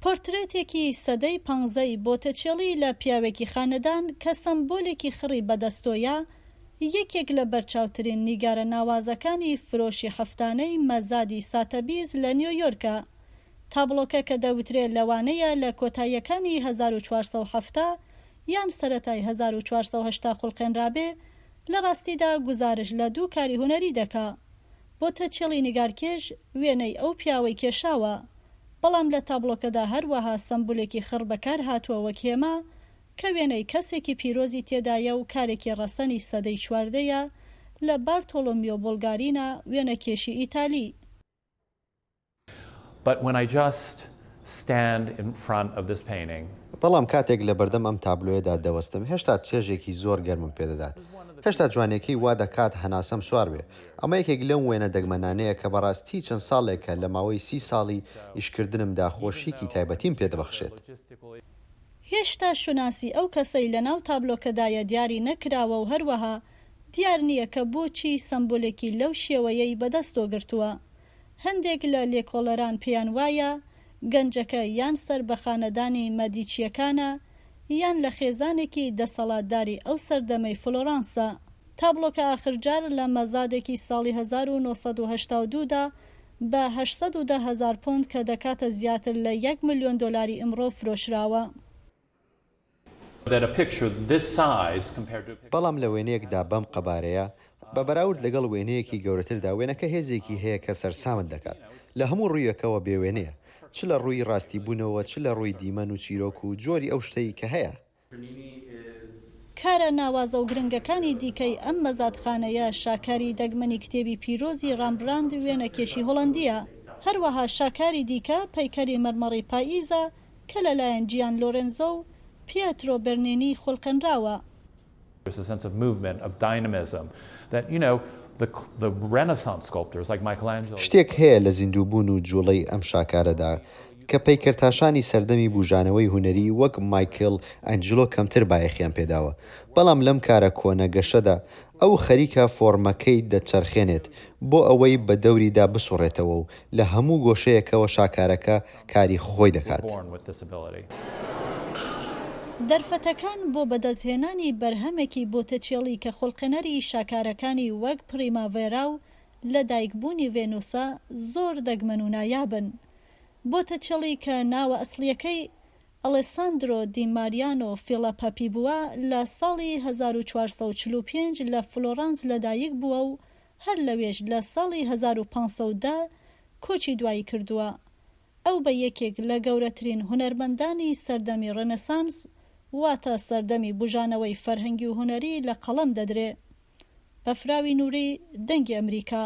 پۆرترێتێکی سەدەی پانزەی بۆتەچێڵی لە پیاوێکی خانەدان کە سەمبۆلێکی خڕی بەدەستۆیە، یەکێک لە بەرچاوترین نیگارە ناوازەکانی فرۆشی هەفتانەی مەزادی ساتەبیز لە نیۆیۆرکە. تابڵۆکە کە دەوترێ لەوانەیە لە کۆتاییەکانی 1470 یان سەرەتای 1480 خوڵقێنرابێ، لە ڕاستیدا گوزارش لە دوو کاری هونەری دەکا. بۆتەچێڵی نیگارکێش وێنەی ئەو پیاوەی کێشاوە، بەڵام لە تابڵۆکەدا هەروەها سەمبولێکی خڕ بەکار هاتووە وەک هێما، کە وێنەی کەسێکی پیرۆزی تێدایە و کارێکی ڕەسەنی سەدەی چواردەیە لە بارتۆڵۆمیۆ بۆلگارینا وێنەکێشی ئیتالی. But when I just stand in front of this painting. بەڵام کاتێک لەبەردەم ئەم تابلۆیەدا دەوەستم هێشتا چێژێکی زۆر گەرمم پێدەدات. هێشتا جوانیەکەی وا دەکات هەناسەم سوار بێ. ئەمە یەکێک لەو وێنە دەگمەنانەیە کە بەڕاستی چەند ساڵێکە لە ماوەی سی ساڵی ئیشکردنمدا خۆشییەکی تایبەتیم پێدەبەخشێت. هێشتا شوناسی ئەو کەسەی لەناو تابلۆکەدایە دیاری نەکراوە و هەروەها دیار نییە کە بۆچی سەمبولێکی لەو شێوەیەی بەدەستۆ گرتووە. هەندێک لە لێکۆڵەران پێیان وایە گەنجەکە یان سەر بە خانەدانی مەدیچییەکانە یان لە خێزانێکی دەسەڵاتداری ئەو سەردەمەی فلۆرانسە. تابڵۆکە ئاخرجار لە مەزادێکی ساڵی 1982 دا بە 810 هەزار پۆند کە دەکاتە زیاتر لە یەک ملیۆن دۆلاری ئمڕۆ فرۆشراوە. بەڵام لە وێنەیەکدا بەم قەبارەیە، بە بەراورد لەگەڵ وێنەیەکی گەورەتردا، وێنەکە هێزێکی هەیە کە سەرسامت دەکات. لە هەموو ڕوویەکەوە بێ وێنەیە. چ لە ڕووی ڕاستیبوونەوە، چ لە ڕووی دیمەن و چیرۆک و جۆری ئەو شتەی کە هەیە. کارە ناوازە و گرنگەکانی دیکەی ئەم مەزادخانەیە شاکاری دەگمەنی کتێبی پیرۆزی ڕامبراند وێنەکێشی هۆڵەندییە. هەروەها شاکاری دیکە پەیکەری مەرمەڕی پاییزە کە لەلایەن جیان لۆرێنزۆ و پیەترۆ بەرنینی خولقێنراوە. شتێک هەیە لە زیندووبوون و جووڵەی ئەم شاکارەدا کە پەیکەرتاشانی سەردەمی بووژانەوەی هونەری وەک مایکل ئەنجلۆ کەمتر بایەخیان پێداوە، بەڵام لەم کارە کۆنە گەشەدا ئەو خەریکە فۆڕمەکەی دەچەرخێنێت بۆ ئەوەی بە دەوریدا بسوڕێتەوە و لە هەموو گۆشەیەکەوە شاکارەکە کاری خۆی دەکات. دەرفەتەکان بۆ بەدەستهێنانی بەرهەمێکی بۆتەچێڵی کە خوڵقێنەری شاکارەکانی وەک پریماڤێرا و لەدایکبوونی ڤێنوسە زۆر دەگمەن و نایابن. بۆتەچێڵی کە ناوە ئەسڵییەکەی ئەڵێساندرۆ دی ماریانۆ فیڵەپەپی بووە، لە ساڵی 1445 لە فلۆرانس لەدایک بووە و هەر لەوێش لە ساڵی 1510 کۆچی دوایی کردووە. ئەو بە یەکێک لە گەورەترین هونەرمەندانی سەردەمی ڕێنێسانس واتە سەردەمی بوژانەوەی فەرهەنگی و هونەری لە قەڵەم دەدرێ. بەفراوی نوری، دەنگی ئەمریکا.